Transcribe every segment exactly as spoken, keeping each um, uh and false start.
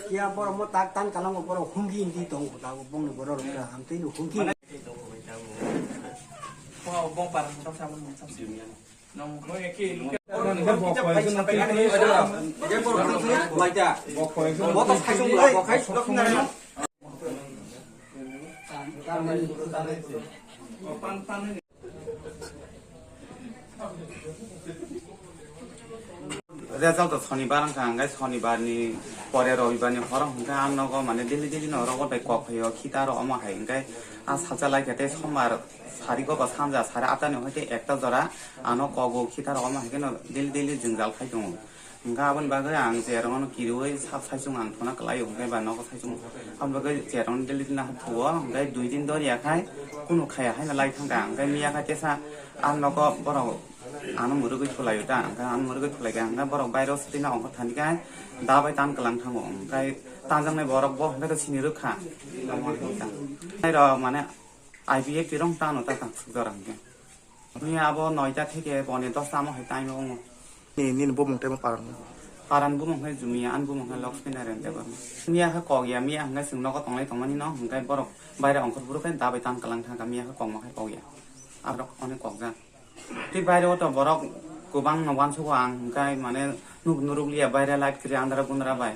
Kia borok mo tak tan kalango borok hungki hungki tongo, tago bongni borok rok kha, hamtwi no hungki. Result to sonibar wngkha, hwnkhai sonibar ni pore robibar ni horo hwnkhai ang nogo mane daily daily no rogo bai kok phaio khita rok omo hai hwnkhai a salsa lai khe tei sombar sari go ba sanja sari atta ni hoi tei ekta jora ano kogo khita rok omo hai kheno daily daily jwngjal khai tongo. Hwnkhai aboni bagwi ang cherwng no kiriwi sak saichung ang thuna kwlaio hwnkhai ba nogo saichung aboni bagwi cherwng daily daily no thuo hwnkhai dui din doriya khai kunu khaya haino lai thangkha hwnkhai miya khai tesa ang nogo borok. Ano mwrwgwi thulaio ta, hwnkhai ano mwrwgwi thulaikha, hwnkhai borok bairo swtwino ongkhor thani khe da bai tan kwlang thango, hwnkhai tanjaknai borok bo hwnkhai to sini rwkha. Nairok mane I P F tirong tano ta tang sukjak hwnkhe. Miya abo noita theke boni dosta amo hai time o wngo. Ni, nini bumung tei mo paran? Paran bumung hai Jumia, ani bumung hai Lakshmi Narayan Debbarma. Miya khe kok ya, miya hwnkhai chwng nogo tonglai tongmani no, hwnkhai borok baire ongkhor phuru khe da bai tan kwlang thangkha, miya khe kokma khe kok ya. Aborok onek kokjak. Tei baire o to borok kwbang no uansugo ang, hwnkhai mane nuk nuruk liya baire light kwrwi andra gundra bai.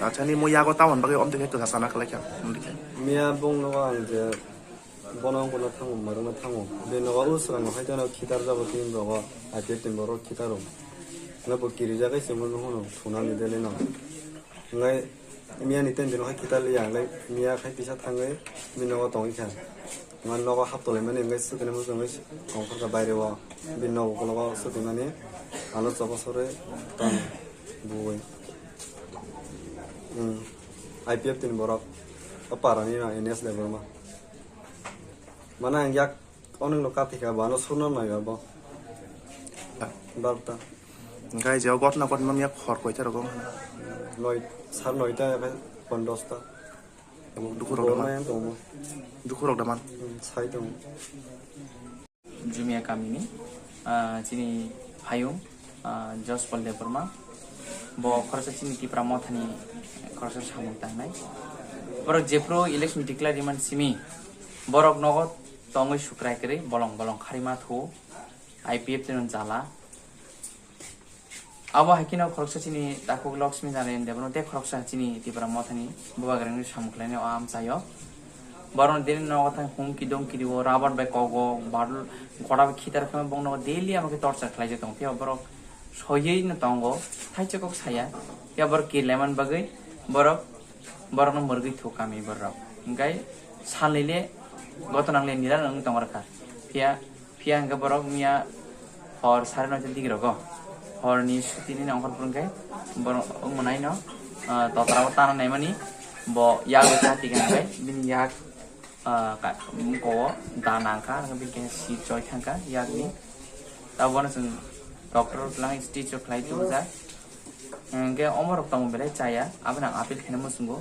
Acha, ni mo yago tamoni bagwi omtwi khe kwsa sana kwlai kha, omtwi khe. Miya bung nogo ang je bono wngkha thango, marwkna thango. Bini nogo o swrang no hai tono khitar jabo tin rogo, aje tin borok khitaro. Hwnkhai bo kirijak hai chwngno hwnwi thunani delino. Hwnkhai miya ni ten dino hai khitar liya, hwnkhai miya khai tisa thangwi bini nogo tongwi kha. Hwnkhai nogo hap tolaimani hwnkhai swkani muchungwi ongkhorkha baire o. Bini nogo ukologo swkimani ano choba sore tong buwi. Hmm. I P F tin borok. O parani no N S Debbarma. Mana ang yak onek no kathika bano surno nai abo. Barta. Hwnkhai je o gotna gotma miya khor koita rogo. Noi, sar noita ya kai pon dosta. Dukhu rok da man. Borok yang tongo. Dukhu rok da man. Hmm, sai tongo. Jumia kamini, ah, chini hayung, ah, Jospal Debbarma, bo khoroksa chini Tipra Mothani khoroksa samung tangnai. Borok jephru election declare rimani simi, borok nogo tongwi sukrai kwrwi bolong bolong kharima thuo, I P F tino jala. Abo hai kheno khoroksa chini takhuk Lakshmi Narayan Debbarma tei khoroksa chini Tipra Mothani bubagrani samung khlainai o amchaio. Borokno daily nogo thang hum kidong kidio, rabar bai kogo, badul, gora bai khitar khe bongno daily amo khe torture khlaijak tongo. Phiya borok soyui no tongo, thaisa kok saya. Phiya borok kirlaiman bagwi borok, borokno mwrwgwi thu kami borok. Hingkai salnwi le goto nangle nira nang tong rwkha. Phiya Phiya hwnkhe borok miya hor sare noita digirogo. Horni suti nini ongkhor phuru hwnkhe borok wngmanaino, ah, totra o tana naimani bo yago chati hwnkhe bini yak, ah, ka-, moko o da nangkha, hwnkhe bini khe si choi thangkha yakni. Tabukno chwng doctor lang stitch o khlai tubujak. Hwnkhe omorok tongmung belai chaya, abono ang appeal khaina muchungo.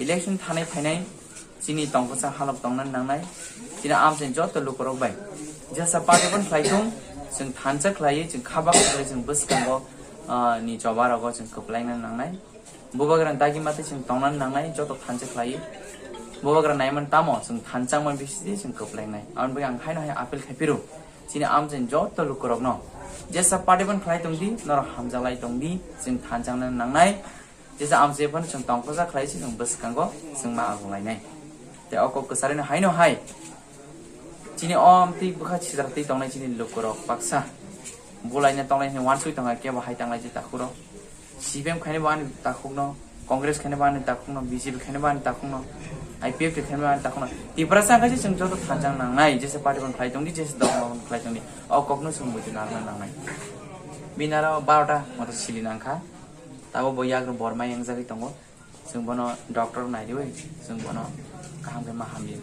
Election thanai phainai chini tongkha sa halok tongna nangnai, chini amchaini joto lukurok bai. Jesa party bono khlai thung, chwng thansa khlaiwi, chwng kha baksa khlaiwi, chwng bwskango, ah, ni choba rogo chwng kwplaina nangnai. Bubagra dagi matwi chwng tongna nangnai, joto thansa khlaiwi. Bubagra naiman tamo, chwng thansa wngmani bisingtwi chwng kwplainai. Aboni bagwi ang haino hai appeal khai phiro. Chini amchaini joto lukurokno jesa party bono khlai tongdi, norok hamjaklai tongdi, chwng thansa wngna nangnai. Jesa amchai phano chwng tongkha khlai se chwng bwskango chwng ma agung lainai. Tei o kok kwcharino haino hai chini o amtwi bwkha sijak twi tongnai chini lukurok baksa bulaina tongnai hwnwi uansuk tongkha kebo hai tanglai je takhuro. C P M khaina bo ani takhukno, Congress khaina bo ani takhukno, B J P khaina bo ani takhukno, I P F T khaina bo ani takhukno. Tiprasa wngkha se chwng joto thansa wng nangnai, jesa party bono khlai tongdi, jesa dopha bono khlai tongdi. O kokno chwng buji narwkna nangnai. Bini aro barota moto sili nangkha. Tabuk bo yagrok bor mai wngjagwi tongo. Chwng bono doctor nai riwi, chwng bono kaham khe ma hamya.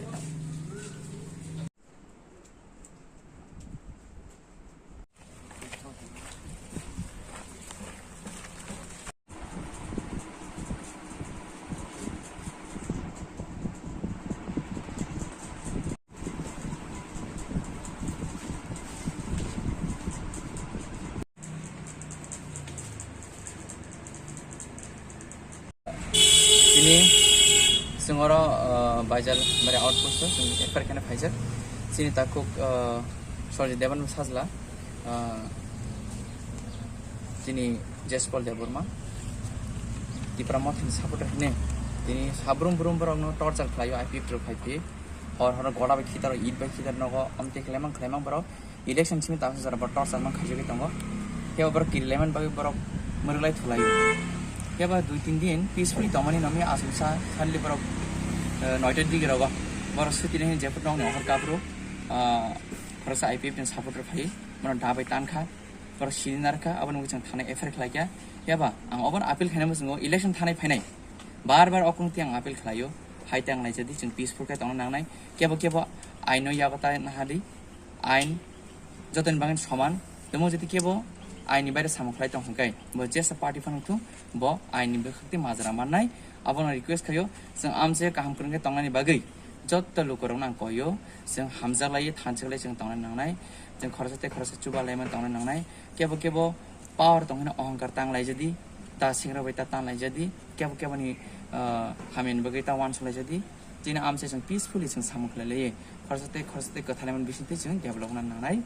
Oro, uh, Baijal bare outpost o chwng F I R khaina phaijak. Chini takhuk, uh, Sorjit Deban sajla, uh, chini Jespal Debbarma, Tipra Mothani supporter hine, tini sabrum brum borokno torture khlaio, I P F rok phai phi. Hor hor gora bai khitar, it bai khitar nogo, amtwi khlaimang khlaimang borok. Election simi tangsa jora borok torchar man khaijagwi tongo. Kebo borok kiri laiman bagwi borok mwrwk lai thulaio. Kebo dui tin din peacefully tongmani nami aswk sa suddenly borok, eh, noita digi rogo. Borok suti nai jephru nokni ohor kabru, ah, khoroksa I P F ni supporter phai, bono da bai tankha, borok sini narkha, aboni bagwi chwng thana F I R khlaikha. Kebo ang obono appeal khaina muchungo election thanai phainai. Bar bar okung ti ang appeal khlaio, hai tang laijadi chwng peaceful khe tongna nangnai. Kebo kebo aino yago ta nahadi, ain jotoni bagwi soman. Temo jodi kebo ain ni baire samung khlai tong hwnkhe, bo jesa party phano thung, bo ain ni bwkhak tei majra mannai. Abono request khaio, chwng amse kaham kwrwng khe tongnani bagwi jotto lukurokno ang koio, chwng hamjak lai, thanchak lai chwng tongna nangnai. Chwng khoroksa tei khoroksa chuba laiman tongna nangnai. Kebo kebo power tong hino ohongkar tang laijadi, ta singra bai ta tang laijadi, kebo kebo ni, ah, hamya ni bagwi ta uansuk laijadi. Chini amchai chwng peacefully chwng samung khlai lai, khoroksa tei khoroksa tei kwthalaimani bisingtwi chwng develop wngna nangnai.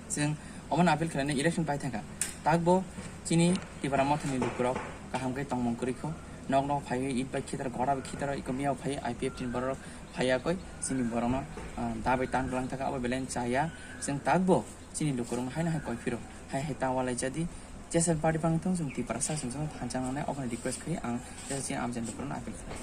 Chwng omono appeal khlainai election pai thangkha. Takbo chini Tipra Mothani lukurok kaham khe tongmung kwrwi kho. Nok nok phaiwi it bai khitar, gora bai khitar, iko miyao phaiwi I P F ni borok phaiya koi chini borokno, ah, da bai tan glang thangkha, abo belai chaya. Chwng takbo chini lukurokno haino hai koi phiro, hai hai ta walai jadi. Jesa party phano thung, chwng Tiprasa chwng thansa nangnai, obono request khaio ang jesa chini amchai lukurokno appeal khlai.